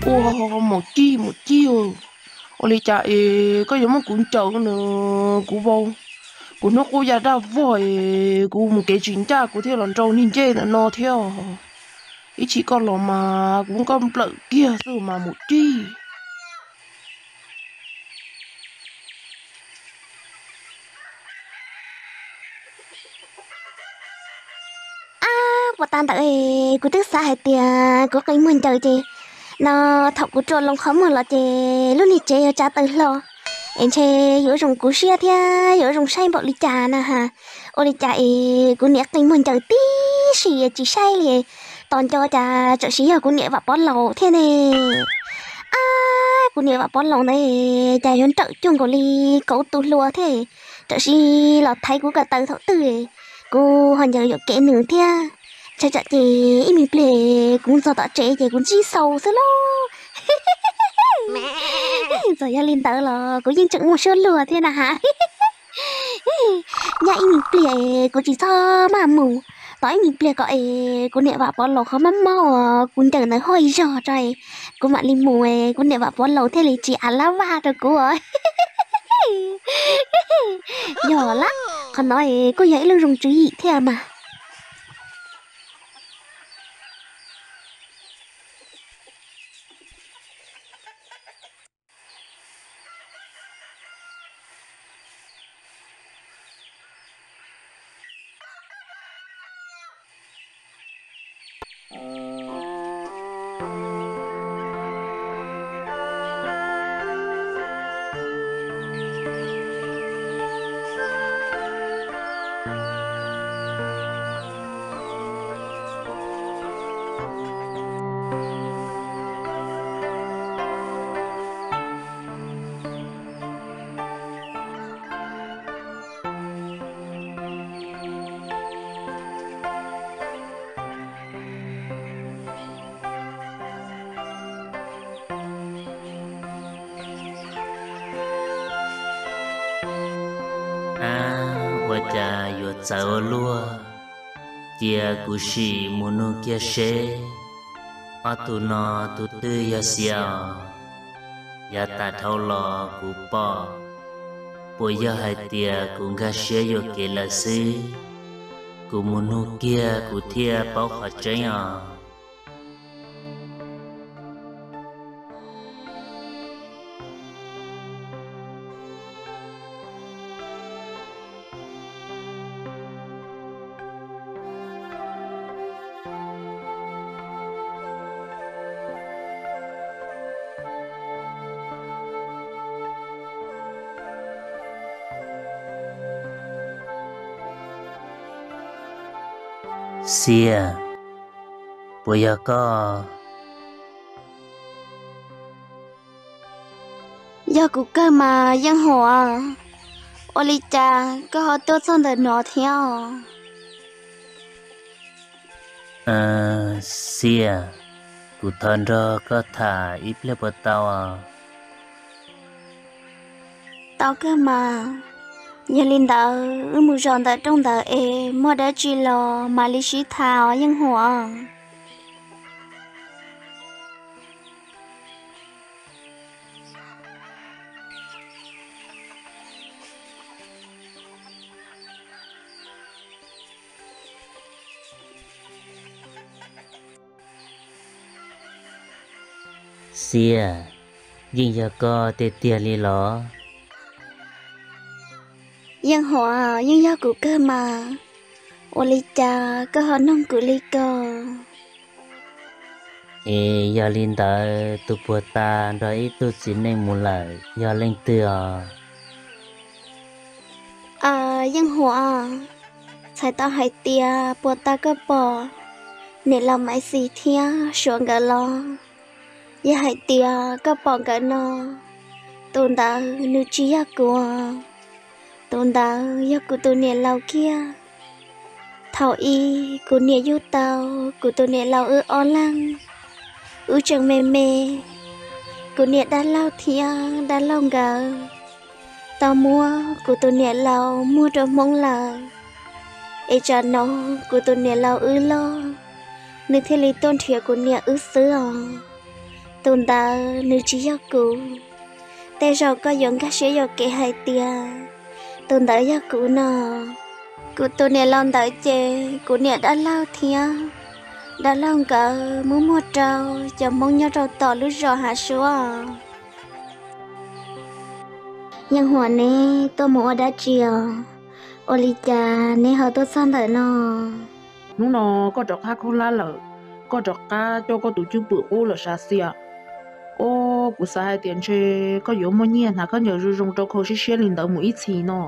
Ua, Maum Cib, Maum Cib, ua li cas es koj yuav muab kuv ncaws no? Kuv vau, kuv hnub qub ya daj vog es kuv mus kev tsis ncaj kuv thiaj los nrau niag ncej ntawm no thiab. Ib chim koj los mas kuv muab koj nplawm kiag xwb mas Maum Cib. Ab, puas tas ntawd, kuv twb xav hais tias kuv qi muag ncaws ces no thaum kuv rua loo qhov muag los ces lub niag tsev yuav tsav taws hlo, es ntshe yuav zoo kuv siab thiab yuav zoo saib npaum li cas na has. Ua li cas es kuv niam qi muag ncaws tib si tsis saib li, tos nco cas tsam sim yog kuv niam Vam Pov Laus thiab ne. Ab, kuv niam Vam Pov Laus ntawd cas yuav nrawm cuag nkaus li kauv tus hluas thiab, tsam sim los thaiv kuv ko taw thaum twg, kuv ho ncaws yuam kev nws thiab. Ntshai tsam ces ib me pliag kuv txog tom tsev ces kuv ntsib xau xwb lauj. Txawm yog li ntawd los kuv yeej tseem muaj suab luag thiab na has. Nyaj ib me pliag kuv tsis txhob maj mus, tos ib me pliag kom es kuv niam Vam Pov Laus qhov mob mob uas kuv ncaws ntawd ho ib zog tso, kuv mam li mus, kuv niam Vam Pov Laus thiaj li tsis av lab vaj rau kuv. Yog lawm, qhov no kuj yog ib lub zoo tswv yim thiab mas. Ab, ua cas yuav txawv ua luaj, cia kuv sim mus nug kiag seb ob tug no tus twg yog Xias os. Yav tas dhau los kuv pom, puas yog hais tias kuv nkag siab yuam kev lawm xwb? Kuv mus nug kiag kuv thiaj paub qhov tseeb os. Xias, puas yog koj? Yog kuv kawg mas Yeej Huam, ua li cas koj ho tuaj txog ntawm no thiab? Xias, kuv thov nrog koj tham ib pliag puas tau? Tau kawg mas, yog li ntawd wb mus zov ntawm rooj ntawd es muaj dab tsi los mam li sib tham os Yeej Huam. Xias, yeej yog koj tiag tiag li los? Yeej Huam, yeej yog kuv kawg mas, ua li cas koj ho noog kuv li ko? Es yog li ntawd tus puag ta nrog ib tug txiv neej mus lawm yog leej twg os? Yeej Huam, txhais tau hais tias puag ta koj pom niam laus Maiv Xis thiab Suav nkawd los? Yog hais tias koj pom nkawd no, tus ntawd nws tsis yog kuv, tus ntawd yog kuv tus niam laus kiag. Thaum ub kuv niam yug tau kuv tus niam laus wb ob leeg, wb tseem me me, kuv niam dab laug thiab dab laug nkawd tau muab kuv tus niam laus muag rau Hmoob lawm. Es tsam no kuv tus niam laus wb loj, nws thiaj li tuaj nrhiav kuv niam wb xwb os. tus ntawd nws tsis yog kuv. Tej zaum koj yuav nkag siab yuam kev hais tias tus ntawd yog kuv no. Kuv tus niam laus ntawd ces kuv niam dab laug thiab dab laug nkawd muab muag rau cov Hmoob nyob rau tom lub zos Hav Suab. Yeej Huam, neb tuaj mus ua dab tsi os? Ua li cas neb ho tuaj txog ntawm no? Hnub no koj rov qab khaub hlab lawm, koj rov qab coj koj tus cwj pwm qub los sav Xias. Os, kuv xav hais tias ntshe koj yuav muaj nyiaj hnav khaub ncaws zoo zoo rau khau siab siab li ntawd mus ib txhis no.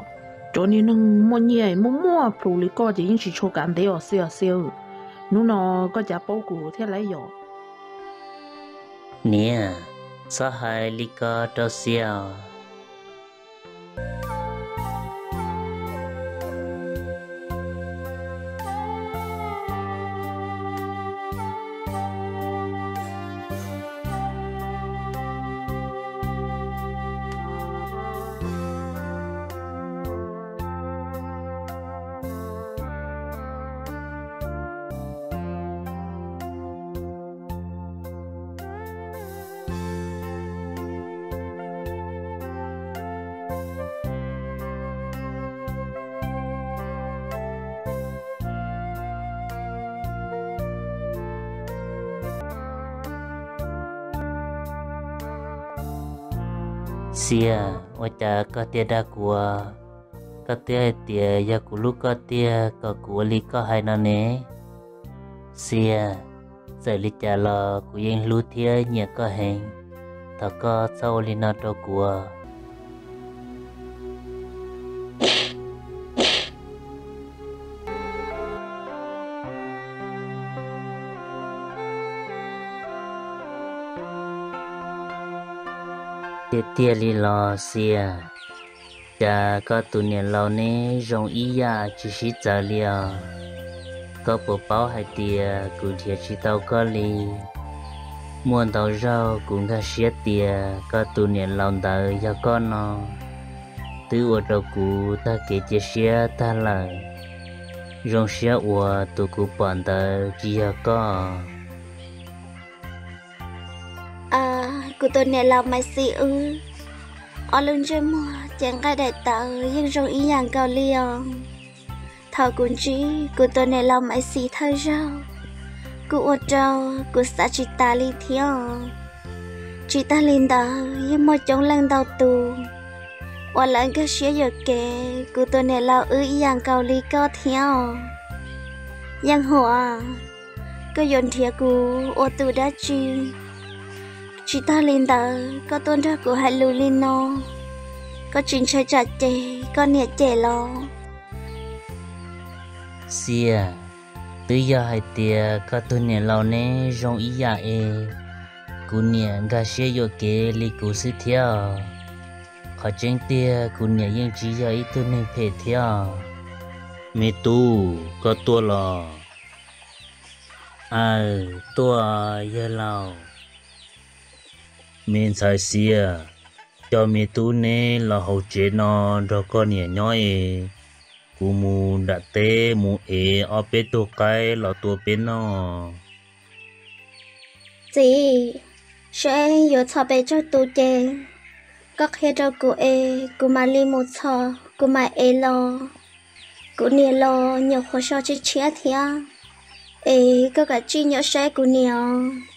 Cov niag neeg muaj nyiaj muaj muaj plhus li koj ces yeej tsis tshua kav ntev os Xias, Xias. Hnub no koj cas paub kuv thiab lauj yom? Niam, txhob hais li ko rau Xias os. Xias, ua cas koj thiaj dag kuv? Koj twb hais tias yog kuv hlub koj tiag kom kuv ua li koj hais no ne. Xias, txawm li cas los kuv yeej hlub thiab nyiam koj heev. Thov koj txhob ua li no rau kuv. Tiag tiag li los Xias, cas koj tus niam laus neb zoo ib yam tsis sib txawv li os. Koj puas paub hais tias kuv nrhiav tsis tau koj li? Muaj ntau zaug kuv nkag siab tias koj tus niam laus ntawd yog koj no, twb ua rau kuv tag kev cia siab tag lawm. Zoo siab uas tus kuv pom ntawd tsis yog koj. Kuv tus niam laus Maiv Xis wb, ob lub ntsej muag ces nqaij daim tawv yeej zoo ib yam nkaus li os. Thaum kuv ntsib kuv tus niam laus Maiv Xis thawj zaug, kuj ua rau kuv xav tsis tas li thiab os. Tsis tag li ntawd yeej muaj coob leej ntau tus uas lawv nkag siab yuam kev kuv tus niam laus wb ib yam nkaus li koj thiab os. Yeej Huam, koj yuav nrhiav kuv ua tus dab tsi? Tsis tag li ntawd koj tuaj nrog kuv hais lus li no, koj tsis ntshai tsam ces koj niam cem los? Xias, twb yog hais tias koj tus niam laus neb zoo ib yam es kuv niam nkag siab yuam kev li kuv xwb thiab os. Qhov tseeb tiag kuv niam yeej tsis yog ib tug neeg phem thiab os. Me tub, koj tuaj los? Aws, tuaj yawg laus. Me ntxhais Xias, coj me tub neb los hauv tsev no nrog koj niam nyob es kuv mus nram teb mus ev ob peb tug qaib los tua peb noj. Txiv, seb yuav txhom pes tsawg tus ces koj qhia rau kuv es kuv mam li mus txhom kuv mam ev los. Kuv niam los nyuam qhuav so tshiab tshiab thiab, es koj kav tsij nyob saib kuv niam os.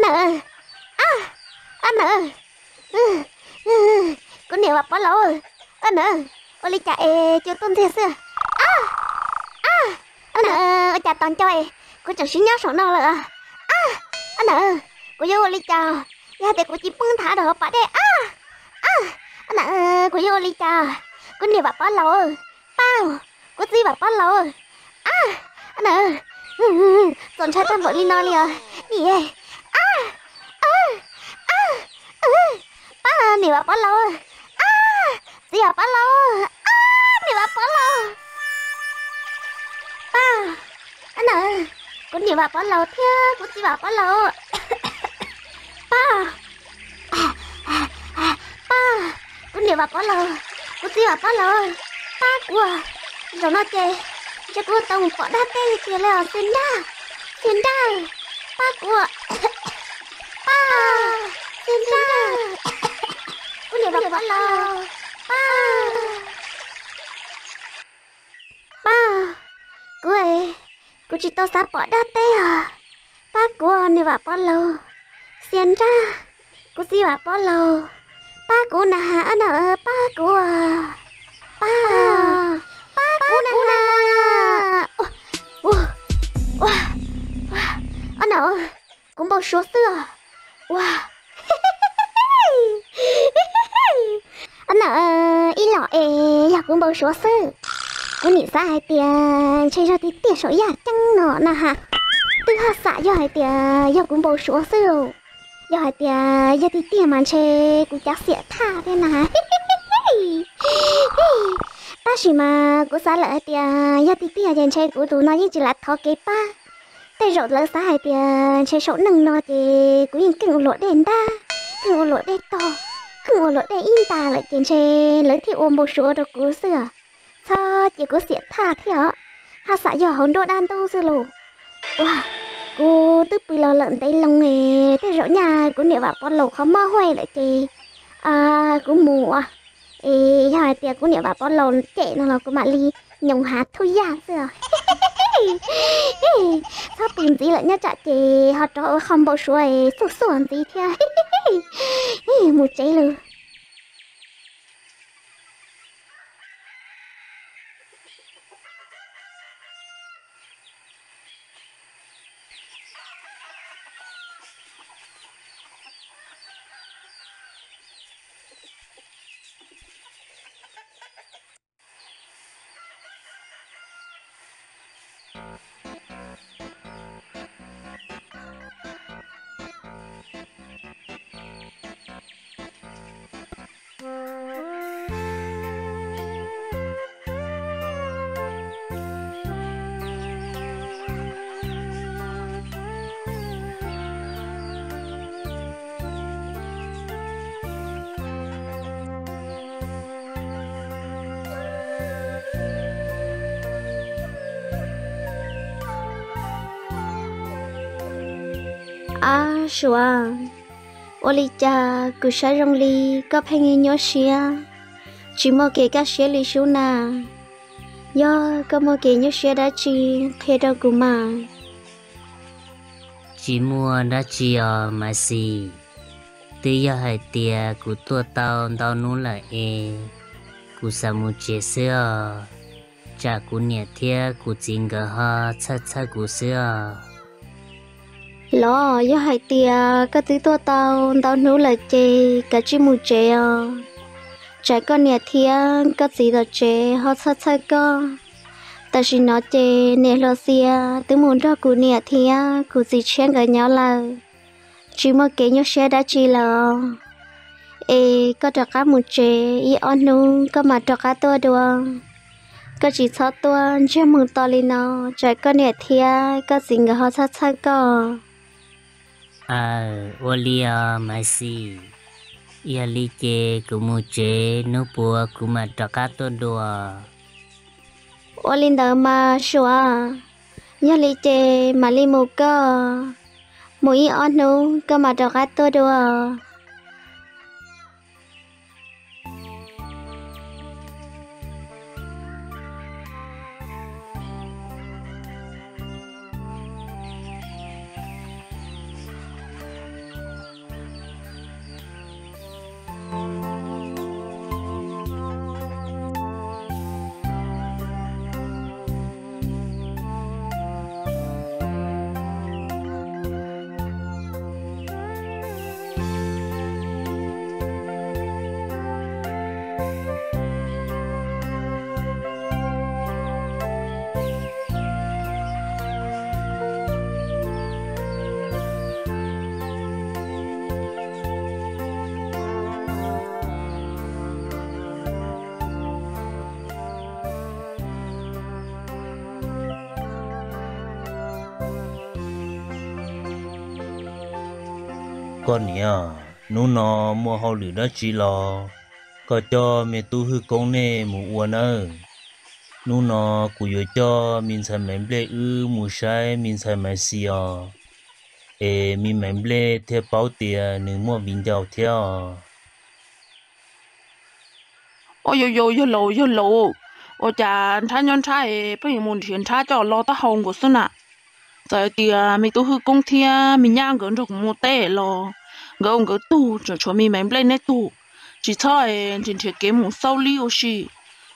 Nawm, a, a nawm, kuv niam Vam Pov Laus, a nawm, ua li cas es cua tuaj ntxiag xwb? A, a, a nawm, ua cas tos nco es kuv tseem sib nyob saum no lawm? A, a nawm, kuv yuav ua li cas yog tias kuv cia li poob nthav rau hauv pas dej? A, a, a nawm, kuv yuav ua li cas? Kuv niam Vam Pov Laus, pab, kuv txiv Vam Pov Laus, a, a nawm, txaus ntshai tag npaum li no li os. Nim, a, a, a, pab, niam Vam Pov Laus, a, txiv Vam Pov Laus, a, niam Vam Pov Laus, pab, a nawm, kuv niam Vam Pov Laus thiab kuv txiv Vam Pov Laus, pab, pab, kuv niam Vam Pov Laus, kuv txiv Vam Pov Laus, pab kuv. Zaum no ces ntshe kuv tau mus pom dab teb tiag tiag li os, Xias Nraj, Xias Nraj, pab kuv, pab, Xias Nraj, kuv niam Vam Pov Laus, pab, pab, kuv, kuv tsis tau xav pom dab teb os, pab kuv niam Vam Pov Laus, Xias Nraj, kuv txiv Vam Pov Laus, pab kuv na, a nawm, pab kuv, pab, pab kuv na. Ua, ua, ua, a nawm, kuv npau suav xwb os. Ua, a nawm, ib los es yog kuv npau suav xwb. Kuv nim xav hais tias ntshe yog tiag tiag saum yaj ceeb no na ha. Twb haj xam yog hais tias yog kuv npau suav xwb. Yog hais tias yog tiag tiag mas ntshe kuv cav xiam thaj thiab na. Tab sis mas kuv xav lawm hais tias yog tiag tiag ces ntshe kuv tus no yeej tsis lam thov kev pab. Tej zaum lawv xav hais tias ntshe saum neej no ces kuv yeej keej ua luam dej ntab, keej ua luam dej tog, keej ua luam dej ib ntas lawm ces ntshe lawv thiaj ua npau suav rau kuv xwb os. Txhob cia kuv xiam thaj thiab os, haj xam yog hauv nruab dab ntub xwb lauj. Ua, kuv twb pw los lawm ntev loo es tej zaum nyaj kuv niam Vam Pov Laus qhov mob huaj lawm ces kuv mus. Es yog hais tias kuv niam Vam Pov Laus cem no los kuv mam li nyoos hav thuj yaj xwb os. Txhob pw ntxiv lawm, nyob tsam ces ho rov ua qhov npau suav xuj xuaj ntxiv thiab. Mus tsev lawm. Ab Suav, ua li cas kuv saib zoo li koj pheej nyuaj siab, tsis muaj kev kaj siab li sub na? Yog koj muaj kev nyuaj siab dab tsi qhia rau kuv mas. Tsis muaj dab tsi os Maiv Xis, twb yog hais tias kuv tuaj tau ntau hnub lawm es kuv xav mus tsev xwb os, tsam kuv niam thiab kuv txiv nkawd ho txhawj txhawj kuv xwb os. Los yog hais tias koj twb tuaj tau ntau hnub lawm ces kav tsij mus tsev os, tsam koj niam thiab koj txiv tom tsev ho txhawj txhawj koj. Tam sim no ces niam hluas Xias twb mus nrog kuv niam thiab kuv txiv tshiab nkawd nyob lawm, tsis muaj kev nyuaj siab dab tsi lawm os. Es koj rov qab mus tsev ib ob hnub koj mam rov qab tuaj dua. Koj tsis txhob tuaj ntsiag mus to li no, tsam koj niam thiab koj txiv nkawd ho txhawj txhawj koj. Aw, ua li os Maiv Xis, yog li ces kuv mus tsev, hnub puav kuv mam rov qab tuaj dua. Ua li ntawd mas Suav, yog li ces mam li mus koj, mus ib ob hnub koj mam rov qab tuaj dua. Koj niam, hnub no muaj hauj lwm dab tsi los koj coj me tub Hwj Koob nej mus ua nawb. Hnub no kuv yuav coj me ntxhais Maiv Nplej wb mus saib me ntxhais Maiv Xis os, es me Maiv Nplej thiaj paub tias nws muaj viv ncaus thiab os. Au, yog, yog laus, yog laus, ua cas nrhab nyob nrhab es pheej yuav mus nrhiav nrhab coj los taub hau nkaus xwb na? Txawm hais tias me tub Hwj Koob thiab me nyab nkawd nrog kuv mus teb los nkawd ua nkawd tug, tseem tshuav me Maiv Nplej neb tug. Tsis txhob nrhiav nrhiav kev mus xauj li ua si.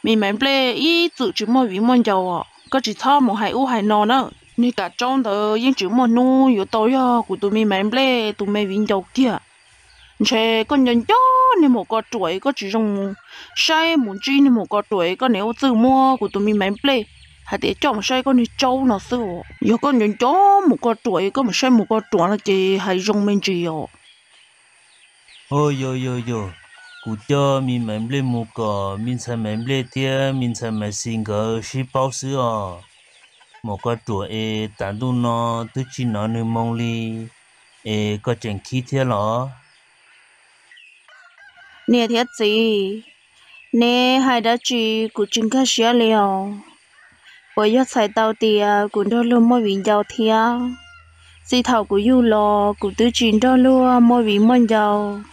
Me Maiv Nplej ib txwm tsis muaj viv muaj ncaus os, koj tsis txhob mus hais ub hais no na. Niag Kav Tsaub ntawd yeej tsis muaj hnub yuav tau yog kuv tus me Maiv Nplej tus me viv ncaus kiag. Ntshe koj nco nco niag maum ko ruam es koj tsis zoo mus saib mus ntsib niag maum ko ruam es koj niam ua txwj muab kuv tus me Maiv Nplej hais tias coj mus saib koj niag Tsaub no xwb. Yog koj nco nco maum ko ruam es koj mus saib maum ko ruam no ces hais zoo me ntsis os. Au, yog, yog, yog, kuv coj me Maiv Nplej mus kom me ntxhais Maiv Nplej thiab me ntxhais Maiv Xis nkawd sib paub xwb os. Maum ko ruam es tas ntuj no twb tsis hnov nws moo li, es koj tseem khib thiab los? Niam thiab txiv, neb hais dab tsi kuv tsis nkag siab li os. Puas yog txhais tau tias kuv nrog luag muaj viv ncaus thiab? Txij thaum kuv yug los kuv twb tsis nrog luag muaj viv muaj ncaus,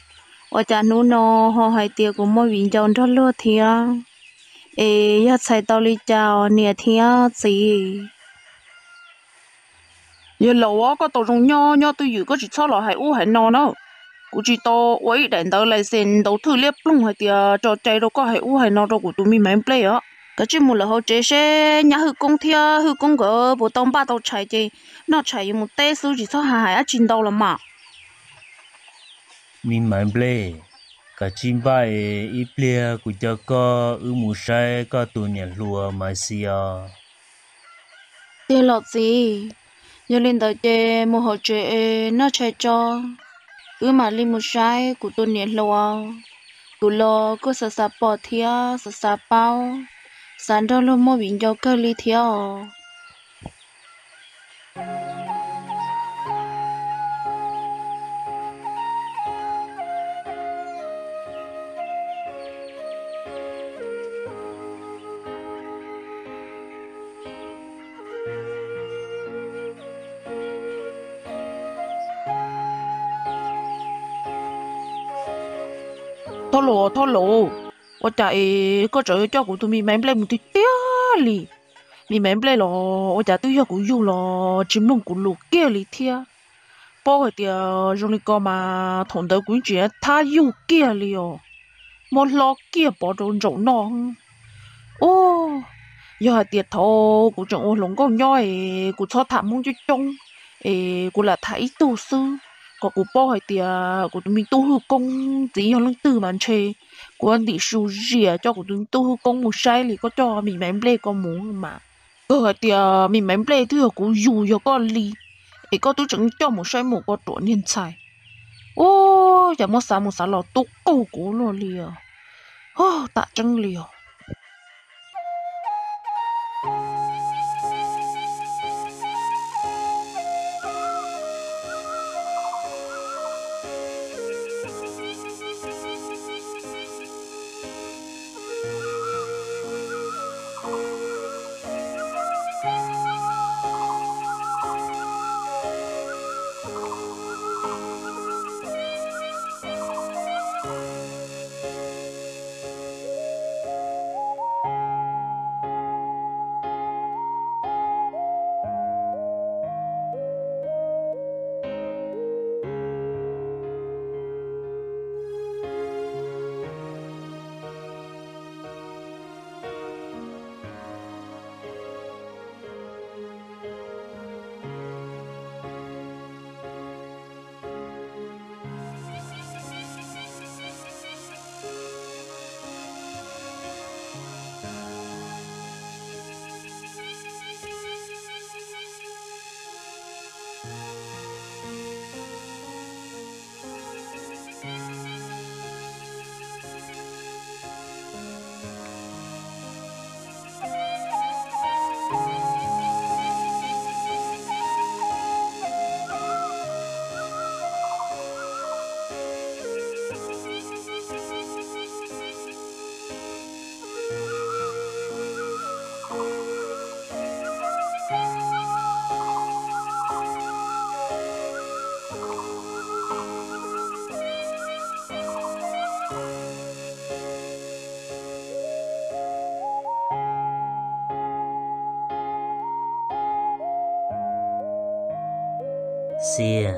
ua cas hnub no ho hais tias kuv muaj viv ncaus nrog luag thiab? Es yog txhais tau li cas os niam thiab txiv? Yog laus, koj tau zoo nyob nyob twj ywm, koj tsis txhob los hais ub hais no na. Kuv tsis tau ua ib daim ntawv lais xes ntaus thwj liab ploog hais tias tso cai rau koj hais ub hais no rau kuv tus me Maiv Nplej os. Kav tsij mus lawm hauv tsev seb nyab Hwj Koob thiab Hwj Koob nkawd puas tau npaj tau tshais ces noj tshais yuav mus teb xwb, tsis txhob hais hais dab tsi ntau los mas. Me Maiv Nplej, kav tsij npaj es ib pliag kuv coj koj wb mus saib koj tus niam hluas Maiv Xis os. Tiag los txiv, yog li ntawd ces mus hauv tsev es noj tshais tso, wb mam li mus saib kuv tus niam hluas. Kuv los kuj xav xav pom thiab xav xav paub, xav nrog luag muaj viv ncaus kawg li thiab os. Thoj Laus, Thoj Laus, ua cas es koj tseem yuav coj kuv tus me Maiv Nplej mus tiag tiag li? Me Maiv Nplej los ua cas twb yog kuv yug los tsis mloog kuv lus kiag li thiab. Paub hais tias zoo li ko mas thaum ntawd kuv yeej tsis thab yug kiag li os, muab hlob kiag pov rau ntsaum noj. Ub, yog hais tias thaum kuv tseem ua hluas nkauj nyob es kuv txhob tham Hmoob coob coob, es kuv lam tham ib tug xwb, kom kuv paub hais tias kuv tus me tub Hwj Koob txiv yog leej twg mas ntshe kuv ntim su zias coj kuv tus me tub Hwj Koob mus saib li koj coj me Maiv Nplej ko mus mas. Kawg hais tias me Maiv Nplej twb yog kuv yug yog koj li, es koj twb tseem coj mus saib mus koj ruam niag ntxhais. Ub, cas muab xav mus xav los tub qaug kuv luaj li os. Tam tseeb li os. Xiab,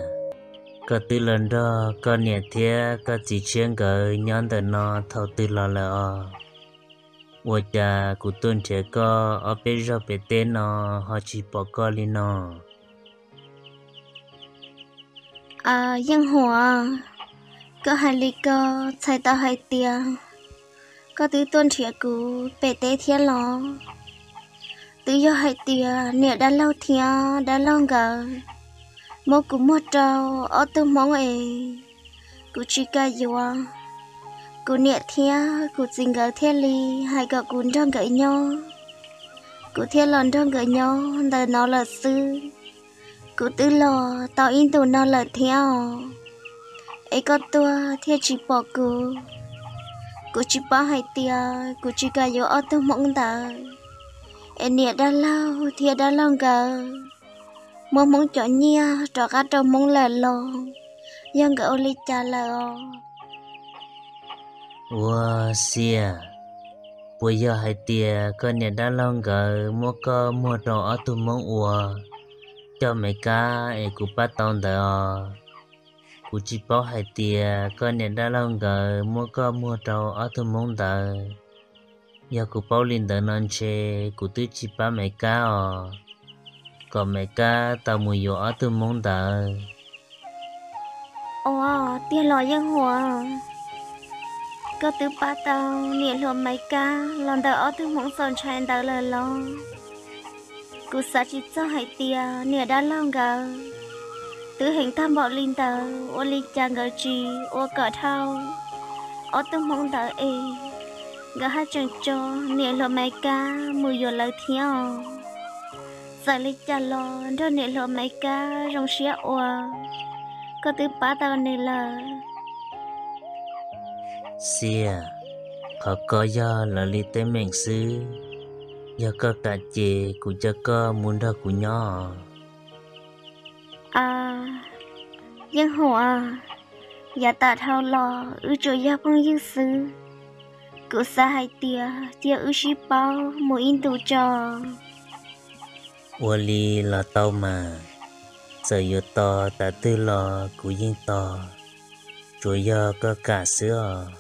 koj twb los nrog koj niam thiab koj txiv tshiab nkawd nyob ntawm no thaum twg los lawm os? Ua cas kuv tuaj nrhiav koj ob peb zaug pem teb no ho tsis pom koj li no? Yeej Huam, koj hais li ko txhais tau hais tias koj twb tuaj nrhiav kuv pem teb thiab los? Twb yog hais tias niam dab laug thiab dab laug nkawd muab kuv muag rau ob tug hmoob es kuv tsis kam yuav, kuv niam thiab kuv txiv nkawd thiaj li hais kom kuv nrog nkawd nyob, kuv thiaj los nrog nkawd nyob ntawm no lawm xwb. Kuv twb los tau ib ntus no lawm thiab os, es koj tuaj thiaj tsis pom kuv. Kuv tsis paub hais tias kuv tsis kam yuav ob tug hmoob ntawd, es niam dab laug thiab dab laug nkawd muab hmoob cov nyiaj rov qab rau hmoob lawm los yog nkawd ua li cas lawm os? Ua, Xiab, puas yog hais tias koj niam dab laug nkawd muab koj muag rau ob tug hmoob ua coj Mes Kab es kuv pab tau ntawd os? Kuv tsis paub hais tias koj niam dab laug nkawd muab koj muag rau ob tug hmoob ntawd. Yog kuv paub li ntawd no ntshe kuv twb tsis pab Mes Kab os, kom Mes Kab tau mus yuav ob tug hmoob ntawd. Ua, tiag los Yeej Huam, koj twb pab tau niam hluas Mes Kab los ntawm ob tug hmoob txaus ntshai ntawd lawm los? Kuv xav tsis txog hais tias niam dab laug nkawd twb heev tag npaum li ntawd ua li cas nkawd tsis ua kom dhau ob tug hmoob ntawd es nkawd haj tseem tso niam hluas Mes Kab mus yuav lawv thiab os. Txawm li cas los nrog niam hluas Mes Kab zoo siab ua, koj twb pab tau nws lawm. Xiab, qhov ko yog lawv li teeb meem xwb, yog koj kam ces kuv coj koj mus nrog kuv nyob. Yeej Huam, yav tas dhau los wb tsuas yog phooj ywg xwb, kuv xav hais tias cia wb sib paub mus ib ntus tso. Ua li los tau mas, txawm yuav tos tas twg los kuv yeej tos, tsuas yog koj kam xwb os.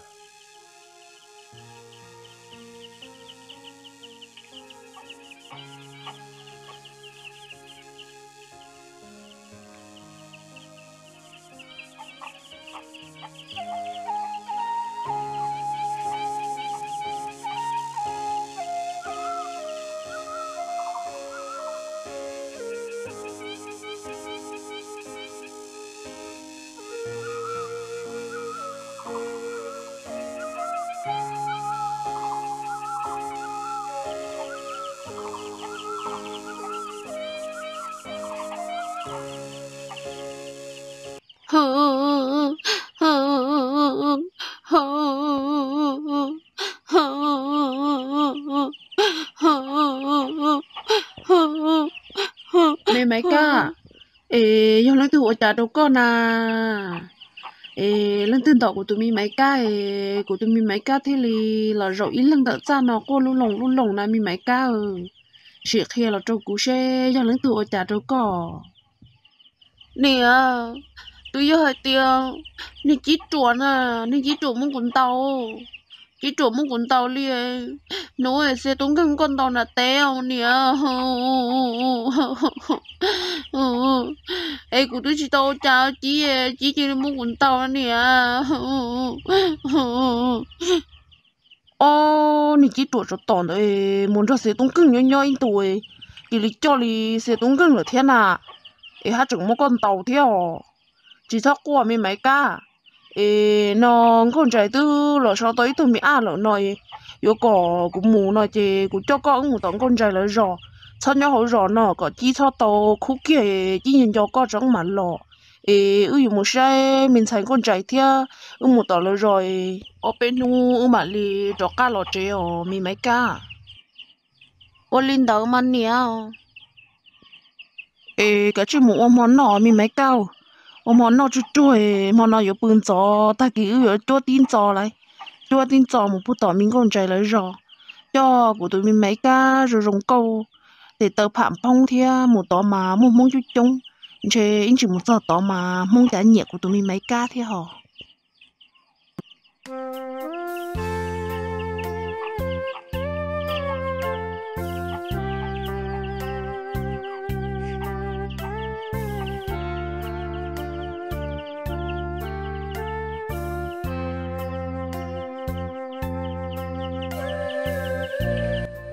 Me Maiv Kab, es yog leej twg ua cas rau koj na? Es leej twg ntaus kuv tus me Maiv Kab es kuv tus me Maiv Kab thiaj li los zaum ib leeg ntawm txaj no quaj lub loos lub loos na me Maiv Kab? Sim qhia los rau kuv seb yog leej twg ua cas rau koj. Niam, twb yog hais tias niag Cib Ruam na, niag Cib Ruam muab kuv ntaus, Cib Ruam muab kuv ntaus li. Hnub Xia Tub Nkeeg koj ntaus nram teb os niam. Es kuv twb tsis tau ua cas Cib, Cib cia li muab kuv ntaus niam. Ob niag Cib Ruam tsov tom ntawd mus nrog Xia Tub Nkeeg nyob nyob ib ntus, cia li coj li Xia Tub Nkeeg lawm thiab na. Es haj tseem muab koj ntaus thiab os. Tsis txhob quaj me Maiv Kab. Es no Nkauj Ntsais twb los so tau ib tug me ab lawm no, yuav kom kuv mus no ces kuv coj koj wb mus tom Nkauj Ntsais lawv zos. Txhob nyob hauv zos no kom Cib txhob tau khub kiag, Cib nco nco koj tseeb mam los. Es wb yuav mus saib me ntxhais Nkauj Ntsais thiab, wb mus tom lawv zos, ob peb hnub wb mam li rov qab los tsev os me Maiv Kab. Ua li ntawd mas niam. Es kav tsij mus ua hmo noj me Maiv Kab, ua hmo noj tsuag tsuag, hmo no yuav pw ntxov, tag kis wb yuav cuab tib ntxo lawm, cuab tib ntxo mus puag tom me Nkauj Ntsais lawv zos, coj kuv tus me Maiv Kab zoo zoo nkauj, tes taw pham nphoob thiab mus tod mas muaj Hmoob coob coob, ntshe ib ntsis mus txog tod mas Hmoob cav nyiam kuv tus me Maiv Kab thiab hos.